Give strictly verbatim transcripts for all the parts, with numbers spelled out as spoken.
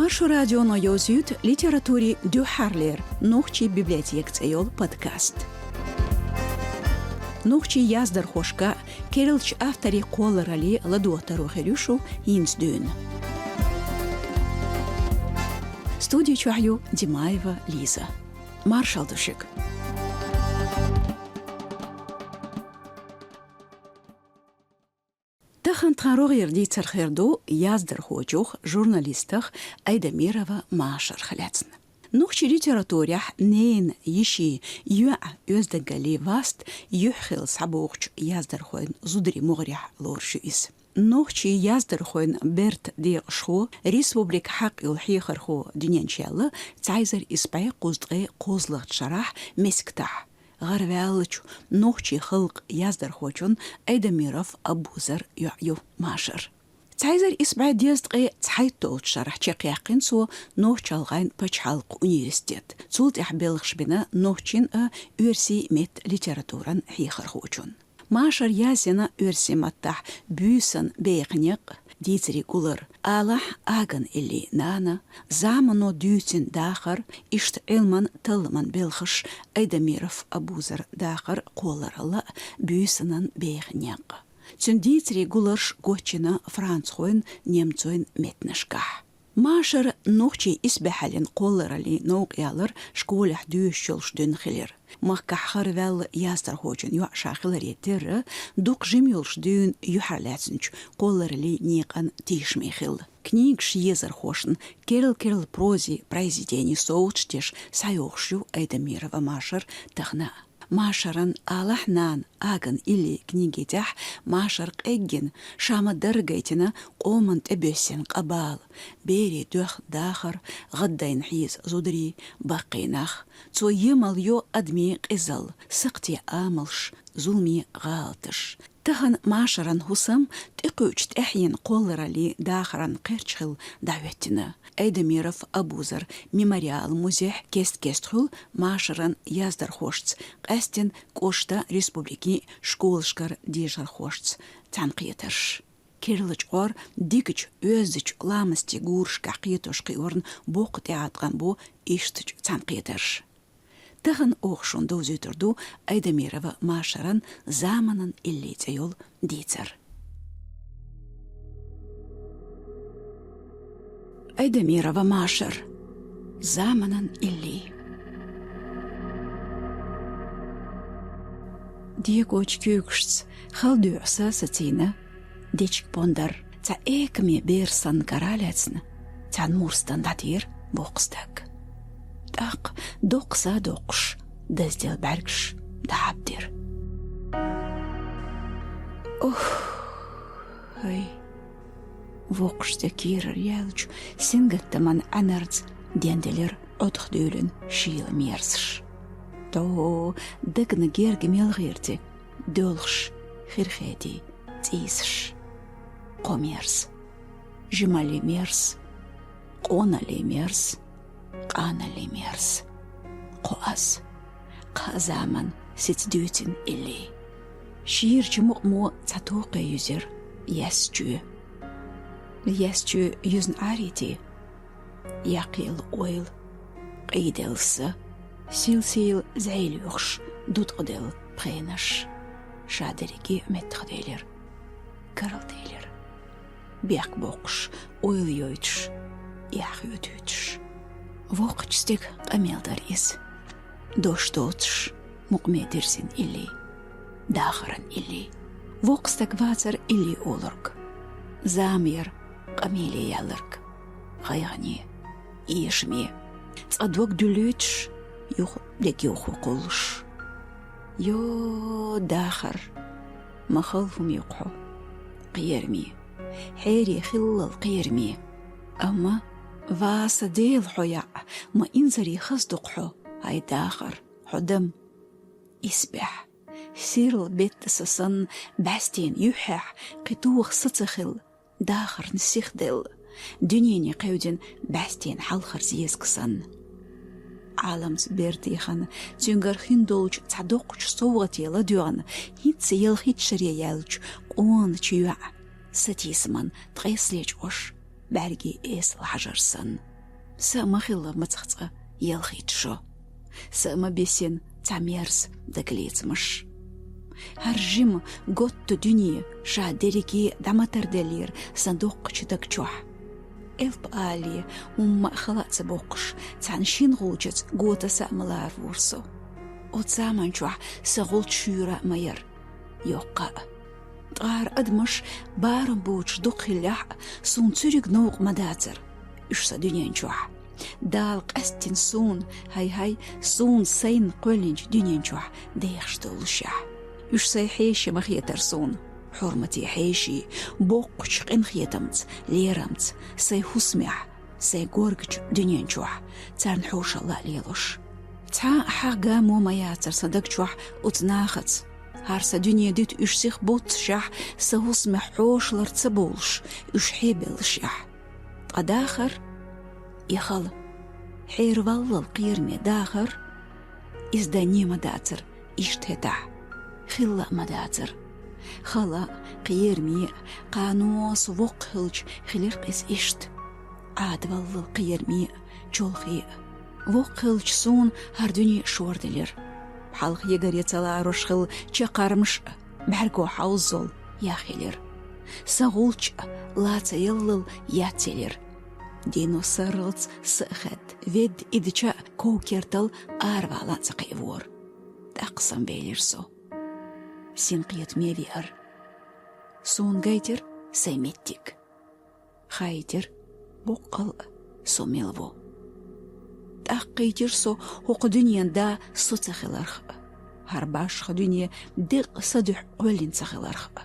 Маршо радионо йовзуьйту литературин дуьххьарлера «Нохчийн библиотека» цӀе йолу подкаст. Нохчийн яздархошка, керлачу авторийн кхоллараллин ладогӀа таро хир ю шу хӀинца дуьйна. Студи чохь ю Димаева Лиза. Маршалла ду шуьга. Тахана тхан рогӀера дийцар хир ду яздархочух, журналистах Айдамирова Машарах лаьцна. Нохчийн литературехь ненан, йишин, йоьӀан оьздангаллин васт юьхь хилла схьабогӀучу яздархойн зударийн могӀарехь лоруш ю иза. Нохчийн яздархойн бертан декъашхо, республикан хьакъ йолу хьехархо дуьнен чу яьлла цхьа эзар исс бӀе кхузткъе кхузткъалагӀчу шарахь Мескитахь. ГӀараваьллачу нохчийн халкъан яздархочун Айдамиров Абузаран йоӀ ю Машар. Цхьа эзар исс бӀе дезткъе цхьайтталгӀачу шарахь чекхъяьккхина цо Нохч-ГӀалгӀайн пачхьалкхан университет. Цул тӀаьхьа белхаш бина нохчийн а, оьрсийн меттан литературан хьехархочун. Машара яздина оьрсийн маттахь «Буьйсанан беха некъ», «Дийцарийн гулар», «Алахь, аган илли, нана», «Замано дуьйцина дахар», иштта Ӏилман, талламан белхаш Айдамиров Абузаран дахар, кхолларалла а «Буьйсанан беха некъ». Цуьнан дийцарийн гуларш гочйина францхойн, немцойн меттанашкахь. Машара нохчийн исбаьхьаллин кхоллараллин новкъа ялар школехь доьшуш йолуш дуьйна хилира. Махкахь гӀараваьлла яздархочун йоӀ ша хиларе терра, дукха жима йолуш дуьйна юьхьарлаьцначу кхоллараллин некъан тешаме хилла. Книгаш езархошна керла-керла прозин произведенийн совгӀаташ деш схьайогӀуш ю Айдамирова Машар тахана а. Машаран «Алахь, нана, аган илли» книги тӀехь Машара къеггина, ша ма-дарра гайтина къоман тӀебоьссина къа-бала, берийн доьхна дахар, гӀаддайна хьийза зударий, баккхий нах. Цо емал йо адамийн къизалла, сакхтийн амалш, зуламийн гӀалаташ. Тахана Машаран хӀусам тӀекхуьучу тӀаьхьенан кхоллараллин дахаран кхерч хилла дӀахӀоьттина. Айдамиров Абузаран мемориалан музейхь кест-кеста хуьлу Машаран яздархошца, къаьсттина кӀоштан, республикин школашкара дешархошца цхьаьнакхетарш. Керлачу гӀор дикачу, оьздачу ламастийн гурашкахь кхетош кхиорна боккха тӀеӀаткъам бу ишттачу цхьаьнакхетарша. Тахана оха шуна довзуьйтур ду Айдамирова Машаран «Заманан илли» цӀе йолу дийцар. Айдамирова Машар. «Заманан илли». Декъачу куьйгашца хала дуьхьа са сацийна, дечиг пондар цхьа экаме бер санна кара лаьцна, цхьана мурстана дӀатийра воккха стаг. ТӀаккха доккха са доккхуш, дазделла бӀаьргаш дӀахьабдира. Ох, хӀай! Воккхачу стеган кийрара яьллачу сингаттаман Ӏаьнарца денделира Ӏодах дуьйлина шийла мерзаш. ТӀо дагна герга мел гӀирти, доьлхуш хирхетий цӀийсаш. Кхо мерз. Жималлин мерз, къоналлин мерз, къаналлин мерз. Кхо аз, кхаа заман сица дуьйцина илли. Шийрачу мукъамо цхьа токхе юьзира яьсса чоь. Яьсса чоь юьзна Ӏарийти, яккхийла ойла, къийделла са, сийла-сийла зӀе лоьхуш, дуткъаделла пхенаш. Ша дерриге а меттахделира, карладелира. Бехк боккхуш, ойла йойтуш, эхь хьоьтуьйтуш. Воккхачу стеган къамел дара иза. Дош доцуш, мукъаме дирзина илли. Дахаран илли. Воккха стаг вацара илли олург. Зама яра къамеле яьлларг. ГӀайгӀане, эшаме. Цкъа дог дуьллуьйтуш, юха дегайовхо кхуллуш. Йо, дахар! Ма хала хӀума ю-кх хьо. Кхераме. Хьерий хиллал кхераме. Амма, ва сан Дела, хьо яӀ, ма инзаре хаза ду-кх хьо, хӀай дахар, хьо дам. Исбаьхьа, сирла беттан са санна, бӀаьстенан юьххьехь кхин тоха са ца хилла, дахарна сихделла, дуьнене кхевдина бӀаьстенан хьалхара зезаг санна. Ӏаламца бер дехна, цуьнгара хин долчу цхьа доккхачу совгӀате ладоьгӀна, хӀинцца ялхитта шаре яьллачу къоначу йоӀан сатийсаман ткъеслечкъош бӀаьргийн эсала хьажар санна. Са а ма хилла мацах цкъа ялхитта шо. Са а ма бисина цхьа мерза дагалецамаш. ХӀара жима готта дуьне ша дерриге дӀа ма тарделлера сан доккхача даг чохь. Элп алале, хӀумма а хала а ца боккхуш, цхьана шина гӀулчаца гота са а ма лоравора со. Оцу заман чохь сан гӀулч шуьйра а ма яра, йоккха а. Ткъа хӀара адамаш барам боцуш дукха хиллехь а, суна цуьриг новкъа ма дацара уьш сан дуьнен чохь. Дала къаьсттина суна, хьай-хьай, суна сайна кхоьллинчу дуьнен чохь дехаш доллушехь. Уьш сайн хьеший ма хетара суна, хьурмате хьеший, боккхачу къинхетамца, лерамца, сайн хӀусамехь, сайн горгачу дуьнен чохь, царна хьошалла а лелош. Цхьа а хьагӀ-гамо ма яцара сан даг чохь оцу нахаца. ХӀара сан дуьне дита уьш сиха буццушехь, сан хӀусамехь хьошалар ца бовлуш, уьш хьебеллашехь. Ткъа дахар, и хала, хьераваллал кхераме дахар, иза данне ма дацара иштта хӀетахь, хилла а ма дацара. Хала а, кхераме а, кхано со воккха хилча хилира-кх иза иштта. Ӏадаваллал кхераме а, чолхе а. Воккха хилча суна хӀара дуьне а шорделира. Хьалха ягаре ца ларош хилла чаккхармаш а, бӀаьрго хьовззол яхъелира. Сан гӀулч а ла ца яллал яцъелира. Дийно сарралц са а хаьдда, ведда идача а ков-кертал аравала а ца кхиавора. ТӀаккха самавелира со. Синкхетаме веара. Суна гайтира сайн меттиг. Хаийтира боккъал а со мила ву. ТӀаккха кхийтира со хӀокху дуьненан да со ца хиларх а, хӀара башха дуьне декъа сан дуьхьа кхоьллина ца хиларх а.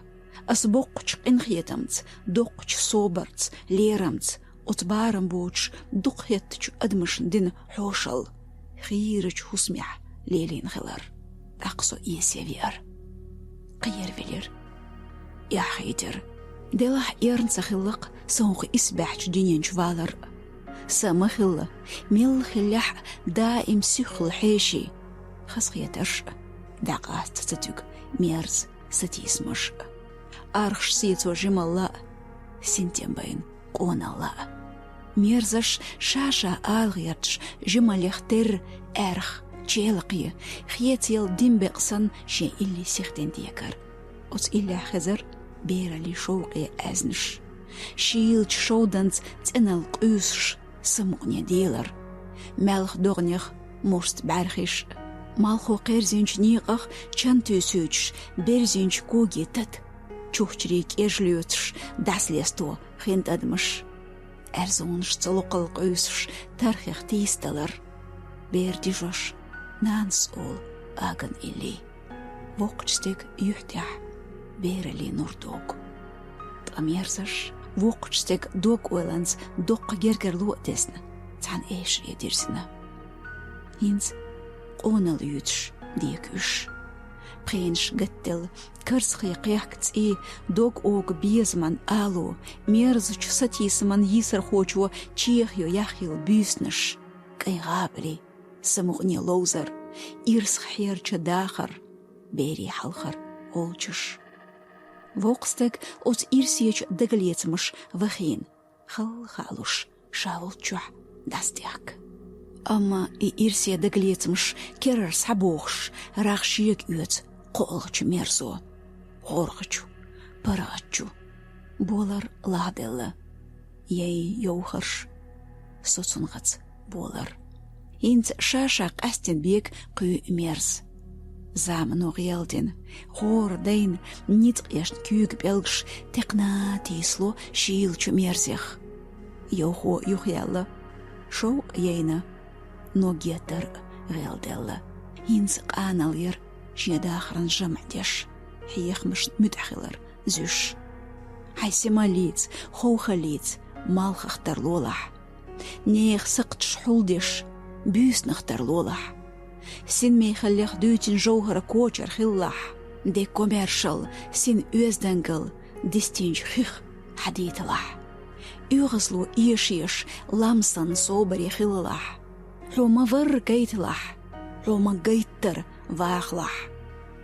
Аса боккхачу къинхетамца, доккхачу собарца, лерамца, оцу барам боцуш дукха хеттачу адамашна дина хьошалла хийрачу хӀусамехь лелийна хилар. ТӀаккха со эсе веара. Кхеравелира. Эхьийтира. Делахь эрна ца хилла-кх сан хӀокху исбаьхьчу дуьнен чу валар а. Сан ма хилла, мелла хиллехь а даим сиххула хьеший, хазахетарш а, дӀакъаста ца туьгу мерза сатийсамаш а. Архаш сецо жималла а, синтем байна къоналла а. Мерзаш ша-ша ала гӀерташ жималлех терра аьрх, челакхе, хецаелла дин бекъ санна шен илли сихдина декара. Оцу иллехь хезара бераллин шовкъе аьзнаш. Шийлачу шовданца цӀеналла къуьйсуш самукъане делар. Маьлхан догӀанех мурста бӀаьрхиш а. Малхо кхерзинчу некъах чан туьйсуьйтуш берзинчу коге тата. Чухчарий кӀеж лоьцуш дӀасалесто хин тӀадамаш. Аьрзонаш ца локхалла къуьйсуш тархех тийсадалар. Бер дижош нанас олу аган илли. Воккхачу стеган юьхь тӀехь бераллин нур догу. Ткъа мерзаш воккхачу стеган дог-ойланца доккха гергарло а тесна, цхьана эшаре дирзина. ХӀинца къоналла юьйцуш дега уьш. Пхенаш гатделла, карзахе кхехка цӀий, дог-огу безаман ало, мерзачу сатийсаман йийсархочо чехайо яхъелла буьйсанаш, кӀайн гӀабали, самукъане ловзар, ирсах хьерча дахар, берийн хьалхара гӀолчаш. Воккха стаг оцу ирсечу дагалецамаш вахийна, халла хаалуш, ша волччохь дӀасадехка. Амма и ирсе дагалецамаш керара схьабохуш, рагӀ шега оьцу кхоалгӀачу мерзо, гӀоргӀачу, паргӀатчу. Болар лахделла. Яй, йовхарш, со цунгахьаца болар. ХӀинца ша-ша къаьстина бега кхуьу мерза. Замано гӀелдина, хӀора дайна ницкъ ешна куьйга пӀелгаш текхна тийсало шийлачу мерзех. Йовхо юхаяьлла, шовкъ яйна, ног еттар а гӀелделла. ХӀинца къаналла яра шен дахаран жамӀ деш, хьехамашна муьтӀахь хилар зуьйш. Хьайн сималлица, ховхаллица малхах тарлолахь. Нехан сакхташ хьулдеш, буьйсанах тарлолахь. Синмехаллех дуьйцина жовхӀара кочар хилалахь. Де комаьршалла, син оьздангалла дистинчу хих хьадийталахь. ОьгӀазло эшеш, лам санна собаре хилалахь. Хьо ма-варра гайталахь, хьо ма-гайттара вахалахь.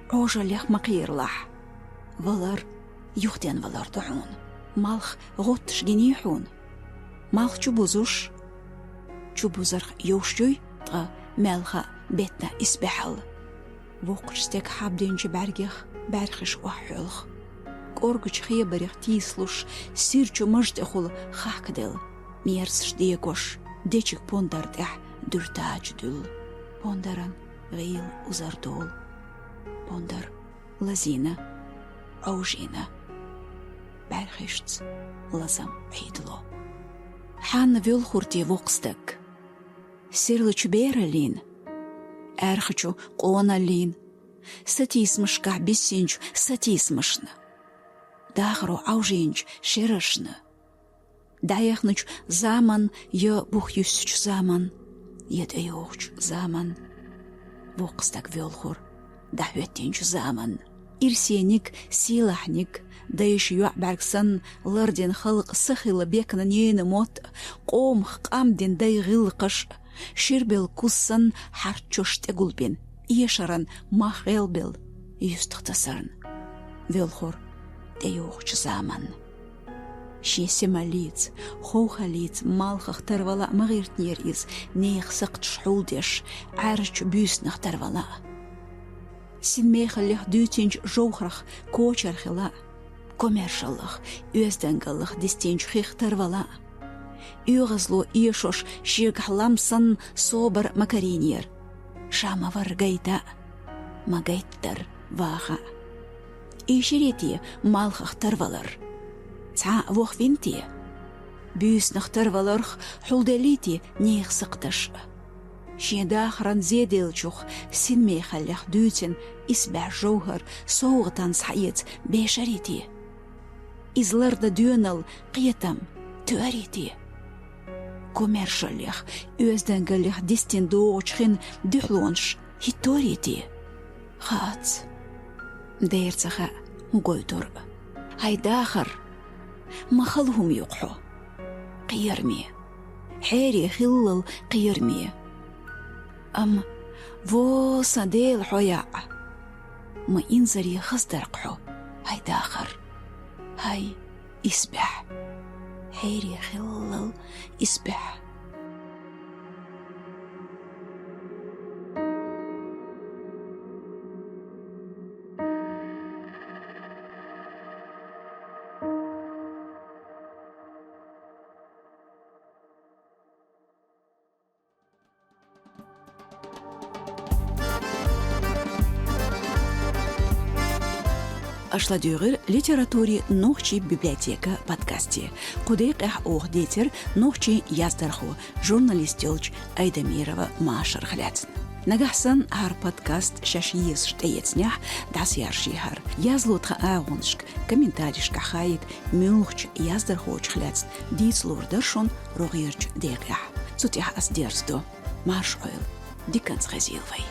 Ӏожаллех ма кхералахь. Валар юхаденвалар ду хьуна. Малх гӀотташ гиний хьуна? Малх чу бузуш? чубузарх йовш юй, ткъа маьлха беттан исбаьхьал. Воккхача стеган хьабдинчу бӀаьргех бӀаьрхиш охьахьоьлху. КӀоргачу хебарех тийсалуш, сирчу мажа тӀехула хахкаделла, мерзаш дегош, дечиг пондар тӀехь дуьртачу дуьллу. Пондаран гӀийла узар долу. Пондар лазийна, Ӏовжийна. БӀаьрхишца лазам Ӏедало. Хьанна воьлхур те воккха стаг? Серлачу бераллина, аьрхачу къоналлина, сатийсамашкахь биссинчу сатийсамашна, дахаро Ӏовжийначу шерашна, дӀаяхначу заман я бух юьссучу заман, я тӀейогӀучу заман. Воккха стаг воьлхур дӀахӀоьттинчу заманна. Ирсениг, сийлахьниг, дайша йоӀ бӀаьрг санна лардина халкъ са хилла бекна ненан мотт, къомах къам дина дай гӀиллакхаш, ширбелла куз санна хьарчош тӀегулбина, эшаран мах гӀелбелла юьстах тасарна. Воьлхур тӀейогӀучу заманна. Шен сималлица, ховхаллица малхах тарвала а ма гӀиртинера иза, нехан сакхташ хьулдеш, Ӏаьржачу буьйсанах тарвала а. Синмехаллех дуьйцинчу жовхӀарах кочар хила а, комаьршаллах, оьздангаллах дистинчу хих тарвала а. ОьгӀазло эшош шегахь лам санна собар ма карийнера. Ша ма вара гайта а, ма гайтара ваха а. Эшарий те малхах тарвалар? Цхьа а вохвина те? Буьйсанах тарваларх хьулделлий те нехан сакхташ а? Шен дахаран зеделлачух синмехаллех дуьйцина исбаьхьа жовхӀар совгӀатан схьаэца бешарий те? Иза лардан доьналла, кхетам тоьарий те? Комаьршаллех, оьздангаллех дистина догӀучу хин дуьхьалонаш хӀитторий те? Хаац. Дера ца хаьа, хӀун гойтура. Хьайн дахар ма хала хӀума ю-кх хьо. Кхераме. Хьере хиллал кхераме. Амма, во сан Дела, хьо яӀ, ма инзаре хаздар-кх хьо, хьайн дахар, хьайн исбаьхьа. Хьере хиллал исбаьхьа. Аша ладуьйгӀира литературин «Нохчийн библиотека» подкасте. Кху декъехь оха дийцира нохчийн яздархо, журналист йолчу Айдамирова Машарах лаьцна. Нагахь санна хӀара подкаст шаьш езаш тӀеэцнехь, дӀасаяржийхьара. Язло тхан агӀонашка, комментарийшкахь хаийта, муьлххачу яздархочух лаьцна дийца лур дара шуна рогӀерчу декъехь. Цу тӀехь ас дерзадо. Марша Ӏойла, диканца хезийла вай.